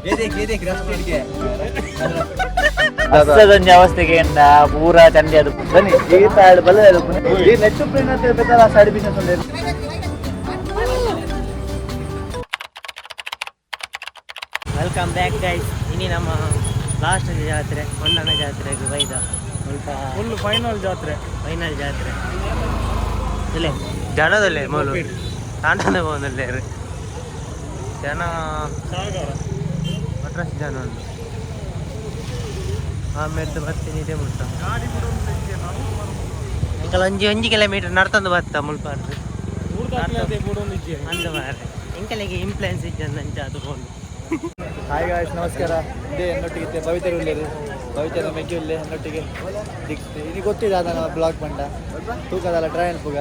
ये देख रस्टेड के ಅಸ್ತದೊಂಜಿ ಅವಸ್ಥೆಗೆ ಎಂಡ ಪೂರಾ ಚಂಡಿ ಅದು ಬನ್ನಿ ಈ ಪ್ಯಾಡ್ ಬಲ್ಲ ಈ ನೆಟ್ ಪ್ಲೇನ್ ಅಂತ ಹೇಳ್ಬೇಕಾದ್ರೆ ಆ ಸೈಡ್ ಬಿಸ್ನೆಸ್ ಒಂದು welcome back guys. ಇನಿ ನಮ್ಮ ಲಾಸ್ಟ್ ಜಾತ್ರೆ ಒಂದನ ಜಾತ್ರೆಗೆ ಬೈದ ಸ್ವಲ್ಪ ಫುಲ್ ಫೈನಲ್ ಜಾತ್ರೆ. ಫೈನಲ್ ಜಾತ್ರೆ ಇಲ್ಲೇ ಜನದಲ್ಲೇ ಮೂಲು ತಾಂಡನೆ ಹೋದಲ್ಲೇ ಜನ ಸಾಗರ ಮಟ್ರಸ್ ಜನ ಉಂಟು. ಆಮೇಲೆ ಬರ್ತೀನಿ ಇದೇ ಮುಟ್ಟ ಎಂಕಲ ಒಂಜಿ ಒಂಜಿ ಕಿಲೋಮೀಟರ್ ನಡ್ತಂದು ಬತ್ತ ಮುಲ್ಪಾರ್ದು ಅಂದ ಮಾರ್ರೆ ಎಂಕಲಿಗೆ ಇಂಪ್ಲುಯೆನ್ಸ್ ಇಜ್ಜಂದ ಅಂಚ ಅದು ಕೊಂಡು. ಹಾಯ್ ಗಾಯ್ಸ್, ನಮಸ್ಕಾರ. ಇದೇ എന്നೊಟ್ಟಿಗೆ ಇತ್ತೆ ಪವಿತ್ರ ಉಳ್ಳೇರು ಪವಿತ್ರ ಮೆಗ್ಗಿ ಉಳ್ಳೆ എന്നೊಟ್ಟಿಗೆ ದಿಕ್ಸ್ತೆ ಇನಿ ಗೊತ್ತಿದೆ ಅದ ನಮ್ಮ ಬ್ಲಾಗ್ ಬಂಡ ತೂಕದಲ್ಲ ಟ್ರೈ ಅನ್ಪುಗ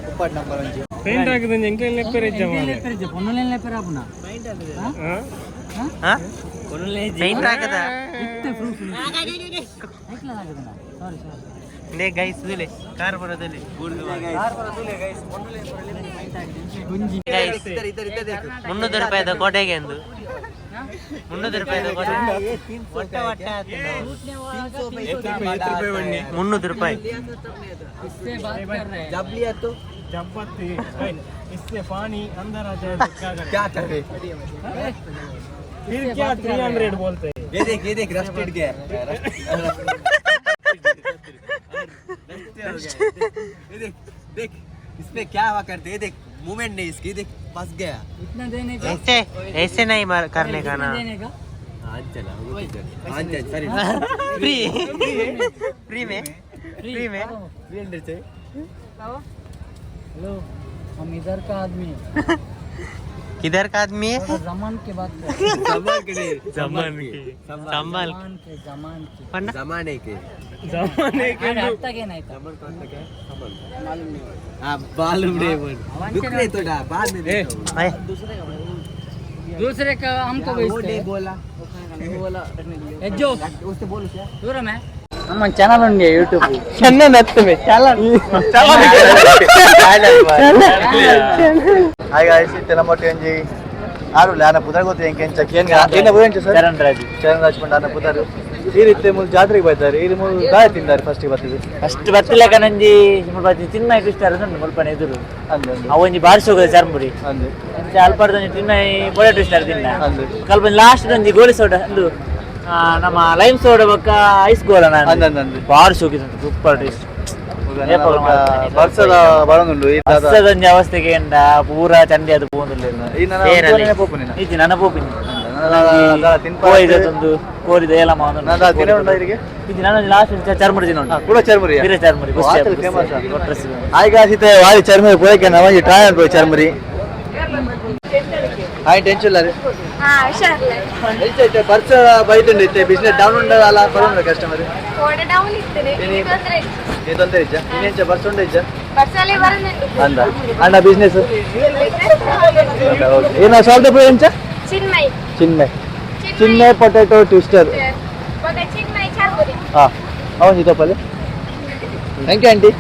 ಉಪ್ಪಾಟ್ ನಂಬರ್ ಒಂಜಿ ಪೇಂಟ್ ಹಾಕಿದ ಎಂಕಲ್ ಲೆಪ್ಪರೆ ಇಜ್ಜ ಮಾರ್ರೆ. ಹಾ? ಪೇಂಟ್ ಹಾಕದ ನೇ ಗೈಸ್ ದುಲೆ ಕಾರ್ ಬರೋದಲ್ಲಿ ಗೈಸ್ 300 ರೂಪಾಯಿದ ಕೋಟೆಗೆ ಎಂದು 300 ರೂಪಾಯಿದ ಕೋಟೆ ಒಟ್ಟ ಒಟ್ಟ 300 ರೂಪಾಯಿ. जब लिया तो ಜಬ್ಬತ್ತಿ इससे पानी अंदर आ जाए तो क्या करें? क्या करे? फिर क्या 300 बोलते हैं. ये देख रस्टेड के ये देख देख इसमें क्या हुआ करते, ये देख मूवमेंट नहीं इसकी, देख फंस गया. ऐसे ऐसे नहीं करने का ना. सॉरी. फ्री फ्री में फ्री में. हेलो, हम इधर का आदमी है. किधर का आदमी है? थोड़ा जमान की बात कर. जमान के संभाल जमान के जमान के पन्ना जमाने के जमाने के अरे अब तक है नहीं था. हाँ मालूम नहीं बोल दुख नहीं थोड़ा बाद में देखो. अरे दूसरे का हमको बेचते हैं. बोला ए जो दूर में ನಮ್ಮ ಚಾನಲ್ ಉಂಟು ಯೂಟ್ಯೂಬ್. ಚೆನ್ನ ನತ್ತುವೆ ಚಲ. ಹಾಯ್ ಗಾಯ್ಸ್, ಇತ್ತೆ ನಮ್ಮೊಟ್ಟಿಗೆ ಒಂಜಿ ಆರುಲ್ಲ ಆನ ಪುದರ್ ಗೊತ್ತು ಎಂಕೆ ಎಂಚ ಕೇನ್ ಏನ ಪುದರ್ ಎಂಚ ಸರ್? ಚರಣ್ ರಾಜ್. ಚರಣ್ ರಾಜ್ ಪಂಡ ಆನ ಪುದರ್. ಈ ರೀತಿ ಮೂಲು ಜಾತ್ರೆಗೆ ಬೈತಾರೆ. ಈ ಮೂಲು ದಾಯ ತಿಂದಾರೆ ಫಸ್ಟ್ ಬರ್ತದೆ. ಫಸ್ಟ್ ಬತ್ತಿಲಕ ನಂಜಿ ಮುಲ್ಪ ತಿನ್ಮೈ ಕೃಷ್ಣ ಉಂಟು ಮುಲ್ಪನೆ ಎದುರು. ಅಂದೆ ಅಂದೆ. ಅವು ಒಂಜಿ ಬಾರಿ ಸೋಗದ ಚರ್ಮುರಿ. ಅಂದೆ. ಅಂಚ ಅಲ್ಪರ್ದೊಂಜಿ ತಿನ್ಮೈ ಪೊಟೆಟೊ ಇಷ್ಟ ತಿನ್ನ. ಅಂದೆ. ಕಲ್ಪ ಲಾಸ್ಟ್ ಒಂಜಿ ಗೋಲಿ ಸೋಡಾ ಅಂದು ನಮ್ಮ ಲೈಮ್ ಸೋಡಾ ಬೊಕ್ಕ ಐಸ್ ಗೋಲ. ಅಂದೆ ಅಂದೆ ಅಂದೆ. ಬಾರಿ ಸೋಕಿದಂತು, ಸೂಪರ್ ಟೇಸ್ಟ್. ಬರ್ಸದ ಬರೋದುಂಡು ಈ ದಾದ. ಅಸ್ತದೊಂಜಿ ಅವಸ್ಥೆಗೆ ಎಂಡ ಪೂರಾ ಚಂಡಿ ಅದು ಪೋಂದುಲ್ಲ. ಈ ನನ್ನ ಪೋಪುನಿ. ಇಜ್ಜಿ ನನ್ನ ಪೋಪಿನಿ. ತಿನ್ಪ. ಕೋರಿದ ಕೋರಿದ ಏಲಮ್ಮ. ನಾನು ತಿನ್ನೆ ಉಂಟಾ ಇರಿಗೆ? ಇಜ್ಜಿ, ನಾನು ಲಾಸ್ಟ್ ಚರ್ಮುರಿ ತಿನ್ನ ಉಂಟು. ಕೂಡ churmuri. Beera churmuri. Famous. Hi guys, ಇತ್ತೆ ವಾರಿ ಚರ್ಮುರಿ ಪೋಯಕ್ಕೆ ನಮಗೆ ಟ್ರೈ ಅನ್ಬೋದು ಚರ್ಮುರಿ. ಹಾಯ್, ಟೆನ್ಷನ್ ಇಲ್ಲ. ಹಾ, ಹುಷಾರ್ಲೆ. ಎಂಚ ಇತ್ತೆ ಬರ್ಸ ಬೈತುಂಡು, ಇತ್ತೆ ಬಿಸ್ನೆಸ್ ಡೌನ್ ಉಂಡ ಅಲ್ಲ ಬರೋಣ ಕಸ್ಟಮರ್? ಕೋಡೆ ಡೌನ್ ಇರ್ತದೆ. ಇನಿ- ತೊಂದ್ರೆ ಇತ್ತು. ನೀ ತೊಂದರೆ ಇಜ್ಜ ಇನ್ನೆಂಚ ಬರ್ಸ ಉಂಡ ಇಜ್ಜ? ಬರ್ಸಲೆ ಬರೋದುಂಟು. ಅಂದ ಅಣ್ಣ ಬಿಸ್ನೆಸ್ ಏನ ಸಾಲ್ದ ಪೂರ ಎಂಚ? ಚಿನ್ಮಯ್. Chinmay Chinmay potato twister. ಬೊಕ ಚಿನ್ಮಯ್ ಚಾರ್ಪುರಿ. ಹಾ, ಅವನ್ ತಪ್ಪಲ್ಲಿ. Thank you aunty.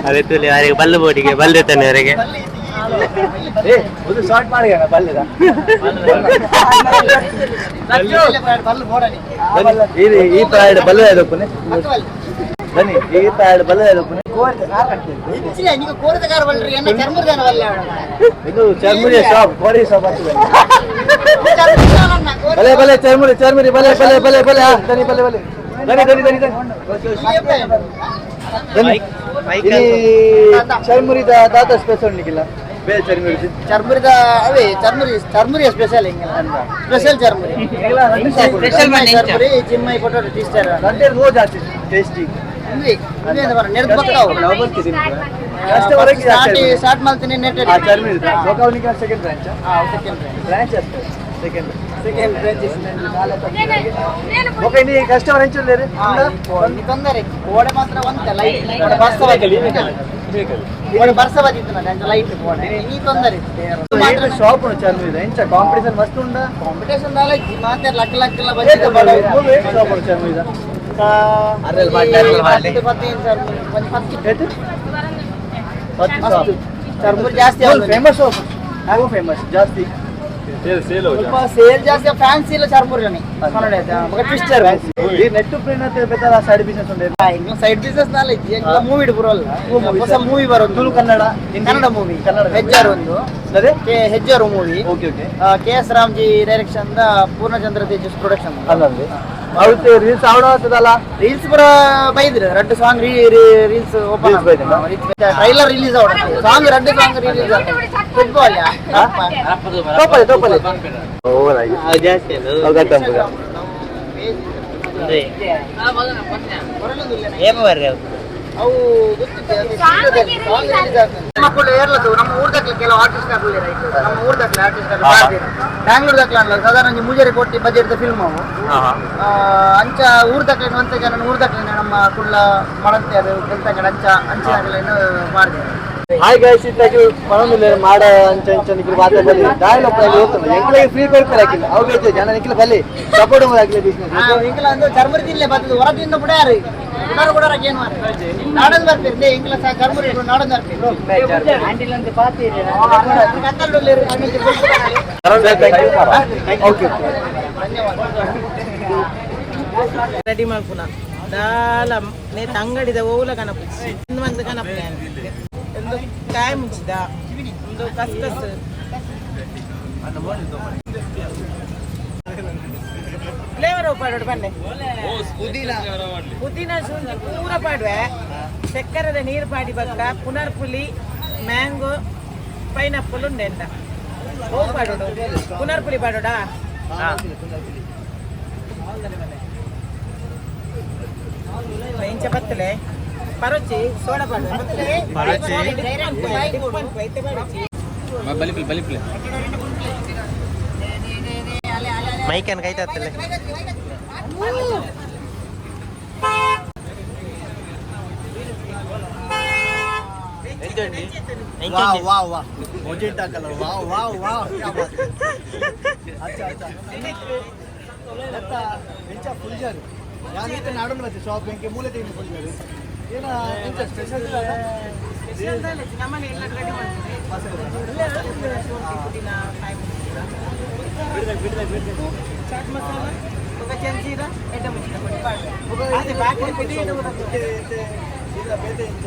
ಅದೇ ತುಲಿ ಅವರಿಗೆ ಬಲ್ಲು ಬೋಟಿಗೆ ಬಲ್ದಿತ್ತಾನೆ ಅವರಿಗೆ. ಏ ಒಂದು ಶಾರ್ಟ್ ಮಾಡಿ ಅಣ್ಣ ಬಲ್ಲಿದ. ಬನ್ನಿ, ಈ ಈ ಪ್ಯಾಡ್ ಬಲ್ಲ ಇದಪ್ಪನೆ. ಬನ್ನಿ, ಈ ಪ್ಯಾಡ್ ಬಲ್ಲ ಇದಪ್ಪನೆ. ಇದು ಚರ್ಮುರಿ ಶಾಪ್, ಕೋರಿ ಶಾಪ್ ಆಗ್ತದೆ. ಬಲೆ ಬಲೆ ಚರ್ಮುರಿ ಚರ್ಮುರಿ ಬಲೆ ಬಲೆ ಬಲೆ ಬಲೆ. ಹಾ ದನಿ ಬಲೆ ಬಲೆ ದನಿ ದನಿ ದನಿ ದನಿ ದನಿ. ಇಲ್ಲಿ ಚರ್ಮುರಿದ ದಾತ ಸ್ಪೆಷಲ್ ನಿಕ್ಕಿಲ್ಲ ಬೇರೆ ಚರ್ಮುರಿ. ಚರ್ಮುರಿದ ಅವೇ ಚರ್ಮುರಿ ಚರ್ಮುರಿ ಸ್ಪೆಷಲ್ ಹಿಂಗ ಸ್ಪೆಷಲ್ ಚರ್ಮುರಿ. ಚರ್ಮುರಿ ಚಿನ್ಮೈ ಪೊಟೊಟೊ ಟೀಸ್ಟರ್. ಗಂಟೆ ರೋ ಜಾಸ್ತಿ ಟೇಸ್ಟಿ. ಕಸ್ಟಮರ್ ಸ್ಟಾರ್ಟ್ ಮಾಡ್ತೀನಿ ನೆಟ್. ಆ churmuri ಲೋಕಾವನಿಗೆ second branch. Second branch ಅಷ್ಟೇ ಸೆಕೆಂಡ್ ಸೆಕೆಂಡ್ ಬ್ರಾಂಚ್. ಓಕೆ, ನೀ ಕಸ್ಟಮರ್ ಎಂಚುಲ್ಲೇರು? ತೊಂದರೆ ಕೋಡೆ ಮಾತ್ರ ಒಂತೆ ಲೈಟ್. ಬರ್ಸ ಬದಿತ್ತು ಅಂಚ ಲೈಟ್ ಪೋಣೆ ಇನಿ ತೊಂದರೆ ಇತ್ತು. ಶಾಪ್ ಉಂಡು ಚರ್ಮುರಿದ ಎಂಚ ಕಾಂಪಿಟೇಷನ್ ಮಸ್ತ್ ಉಂಡಾ? ಕಾಂಪಿಟೇಷನ್ ದಾಲ ಮಾತೆ ಲಕ್ ಲಕ್ ಎಲ್ಲ ಬಜೆಟ್. ಶಾಪ್ ಉಂಡು ಚರ್ಮುರಿದ? ಅರ್ರೆಲ್ ಮಾಡ್ಲಿ, ಅರ್ರೆಲ್ ಮಾಡ್ಲಿ. ಏತ್? ಪತ್ತು ಶಾಪ್. ಚರ್ಮುರಿ ಜಾಸ್ತಿ ಆಗೋದು. ಫೇಮಸ್ ಶಾಪ್, ಫೇಮಸ್ ಜಾಸ್ತಿ. ಸ್ವಲ್ಪ ಸೇಲ್ ಜಾಸ್ತಿ, ಫ್ಯಾನ್ಸಿ ಇಲ್ಲ ಚರ್ಮುರಿ ಟ್ವಿಸ್ಟರ್. ಈ ನೆಟ್ ಪ್ಲೇನ್ ಅಂತ ಬೇಕಲ್ಲ, ಸೈಡ್ ಬಿಸ್ನೆಸ್ ಉಂಟು? ಇನ್ನು ಸೈಡ್ ಬಿಸ್ನೆಸ್ ನಾಲೆಜ್ ಎಲ್ಲ ಮೂವಿ ಬರೋಲ್ಲ, ಹೊಸ ಮೂವಿ ಬರೋದು. ತುಳು, ಕನ್ನಡ? ಕನ್ನಡ ಮೂವಿ. ಕನ್ನಡ. ಹೆಜ್ಜಾರು ಒಂದು. ಅದೇ. Hejjaru movie. Okay okay K S Ramji direction, Poornachandra Tejas production. ಅಲ್ಲಲ್ಲಿ ಅವತ್ತು ರೀಲ್ಸ್ ಆವಡ ಆಗ್ತದಲ್ಲ? ರೀಲ್ಸ್ ಪೂರ ಬೈದ್ರು, ರಡ್ಡು ಸಾಂಗ್ ರೀಲ್ಸ್ ಓಪನ್. Reels ಬೈದ್ರಾ? ಟ್ರೈಲರ್ ರಿಲೀಸ್ ಆವಡ ಸಾಂಗ್, ರಡ್ಡು ಸಾಂಗ್ ರಿಲೀಸ್. ಫುಟ್ಬಾಲ್. ತೋಪಲೆ ತೋಪಲೆ. ಜಾಸ್ತಿ ಅಲ್ಲ. ಅಂದ್ರೆ ಏಪ ಬರ್ರಿ ಅವು. ಅವು ಗೊತ್ತಿದೆ, ಅದು ಚಿತ್ರದಲ್ಲಿ song release ಆಗ್ತದೆ. ಮಕ್ಕಳು ಏರ್ಲತ್ತು ನಮ್ಮ ಊರ್ದಕ್ಲೆ ಕೆಲವು ಆರ್ಟಿಸ್ಟ್ ಆಗ್ಲಿ ರೈಟ್, ನಮ್ಮ ಊರ್ದಕ್ಲೆ ಆರ್ಟಿಸ್ಟ್ ಆಗ್ಲಿ, ಬ್ಯಾಂಗ್ಳೂರ್ ದಕ್ಲೆ ಅಲ್ಲ. ಸಾಧಾರಣ ಒಂಜಿ ಮೂಜರೆ ಕೋಟಿ ಬಜೆಟ್ ಫಿಲ್ಮ್ ಅವು. ಅಂಚ ಊರ್ದಕ್ಲೆ ಒಂತ ಜನ ಊರ್ದಕ್ಲೆ ನಮ್ಮ ಕುಳ್ಳ ಮಳಂತೆ ಅದು ಕೆಲ್ತಂಗಡ ಅಂಚ ಅಂಚಿನಾಗಲೇನು ಮಾಡಿದೆ. ಹಾಯ್ ಗೈಸ್, ಇತ್ತಾಗಿ ಪಣೊಂದುಲ್ಲೆರ್ ಮಾಡ ಅಂಚ ಅಂಚ ನಿಕ್ಲು ಮಾತ ಬಲ್ಲಿ ದಾಯಲ ಒಪ್ಪು ಹೋಗ್ತದೆ. ಎಂಕ್ಲೆಗ್ ಫ್ರೀ ಕೊಡ್ತಾರೆ ಹಾಕಿಲ್ಲ ಅವು ಬೇಕು ಜನ. ನಿಕ್ಲು ಬಲ್ಲಿ ಸಪೋರ್ಟ್ ಹಾಕಿಲ್ಲ ಬಿಸ್ನೆಸ್. ಎಂಕಲ ಅಂದ್ರೆ ಚರ್ಮರಿ ತಿನ್ಲೆ ಬರ್ತದೆ ಹೊರದಿಂದ ಕೂಡ ಯಾರು ಗುಡಾರ ಗುಡಾರ ಏನು ಮಾರ್ರೆ ನಾಡೊಂದು ಬರ್ತೀರಿ ಎಂಕಲ ಸಹ ಚರ್ಮರಿ ನಾಡೊಂದು ಬರ್ತೀರಿ. ಕತ್ತಲು. ಓಕೆ. ರೆಡಿ ಮಲ್ಪುನ ದಾಲ ನೇತ ಅಂಗಡಿದ ಓಲ ಕನಪುಜಿ ಒಂದು ಒಂದು ಕನಪುನೆ ಒಂದು ಕಾಯಿ ಮುಂಚಿದ ಒಂದು ಕಸ್ಕಸ್ ಫ್ಲೇವರ್ ಪಾಡೋಡು ಬನ್ನಿ. ಪುದೀನ ಶುಂಠಿ ಪೂರ ಪಾಡುವೆ, ಸಕ್ಕರೆದ ನೀರು ಪಾಡಿ ಬಕ್ಕ ಪುನರ್ಪುಲಿ ಮ್ಯಾಂಗೋ ಪೈನಾಪಲ್ ಉಂಡೆ ಅಂತ ಓ ಪಾಡೋಡು. ಪುನರ್ಪುಲಿ ಪಾಡೋಡಾ? ಇಂಚ ಬತ್ತಲೆ ಪರೋಚಿ ಸೋಡಾ ಪಾಡು. ಪರೋಚಿ ಪರೋಚಿ. ಮೈಕನ್ ಕೈತಾತ್ತಲೆ. ವಾವ್ ವಾವ್ ವಾವ್, ಮೊಜೆಂಟಾ ಕಲರ್, ವಾವ್ ವಾವ್ ವಾವ್, ಕ್ಯಾ ಬಾತ್ ಹೈ. ಅಚ್ಚಾ ಅಚ್ಚಾ, ಎತ್ತ ಎಂಚ ಫುಲ್ಜರ್ ಯಾನ್ ಈತ ನಾಡೊಂದು ಬತ್ತೆ ಶಾಪ್ ಎಂಕೆ ಮೂಲೆ ತೆಗಿನ ಫುಲ್ಜರ್ ಏನ ಎಂಚ ಸ್ಪೆಷಲ್? ಸ್ಪೆಷಲ್ ನಮ್ಮನೆ ಎಲ್ಲ ರೆಡಿ ಮಾಡ್ತೀವಿ. ಶುಂಠಿ ಪುದೀನ ಕಾಯಿ ಮುಂಚಿದ ಚಾಟ್ ಮಸಾಲ ఒక ಜಲ್ಜೀರಾ ಎಡ್ಡೆ ಮುಂಚಿದ ಪಾಡು ಅದೇ ಬಾಕಿ ಪಿಡಿ. ಬೇತೆ ಎಂಚ?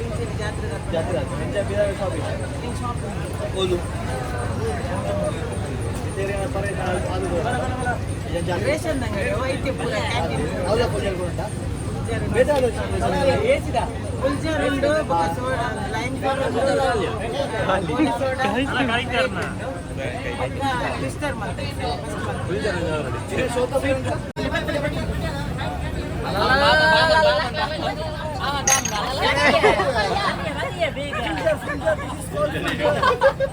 ಇಂಚಿನ ಜಾತ್ರೆ. ಜಾತ್ರೆ ಎಂಚ ಬೀದರ್ ಶಾಪ್? ಶಾಪ್. ಓಲು ರೇಷನ್ ಅಂಗಡಿ ಐತಿ ಪೂರ ಕ್ಯಾಂಟೀನ್. ಹೌದಾ? ಫುಲ್ಜರ್ ಉಂಟಾ? ಬೇತೆ ಪುಲ್ಜರ್ ಉಂಡು, ಬೊಕ ಸೋಡಾ, ಲೈಮ್ ಸೋಡಾ ಉಂಡು, ಸೋಡಾ ಬೊಕ ಟ್ವಿಸ್ಟರ್ ಮತ್ತೆ ಮಸ್ತ್.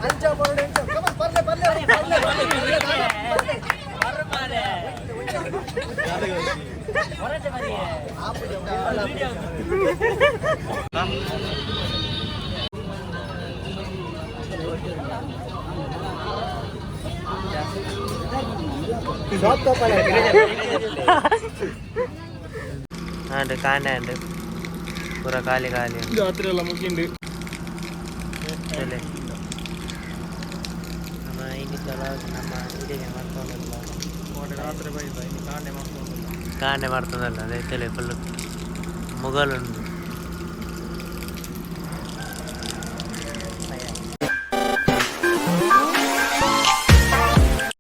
ಅಂಚ ಬರೋಡು ಎಂಚ ಕಮನ್ ಪರ್ಲೆ ಪರ್ಲೆ ಪರ್ಲೆ ಪರ್ಲೆ. ಶಾಪ್ ತೋಪಲೆ. ಆಂಡ್ ಕಾಂಡೆ ಆಂಡ್ ಪೂರ ಖಾಲಿ ಖಾಲಿ. ಜಾತ್ರೆ ಎಲ್ಲ ಮುಗಿಂಡು. ಚಲೆ ನಮ್ಮ ಇನ್ನಿತ್ತ ನಮ್ಮ ಇಡಿಗೆ ಮಾಡ್ಕೊಂಡಲ್ಲ. ರಾತ್ರಿ ಬೈದ ಇನ್ನು ಕಾಂಡೆ ಮಾಡ್ಕೊಂಡು. ಕಾಂಡೆ ಮಾಡ್ತದಲ್ಲ, ಅದೇ ತಲೆ ಫುಲ್ ಮುಗಲುಂಡು.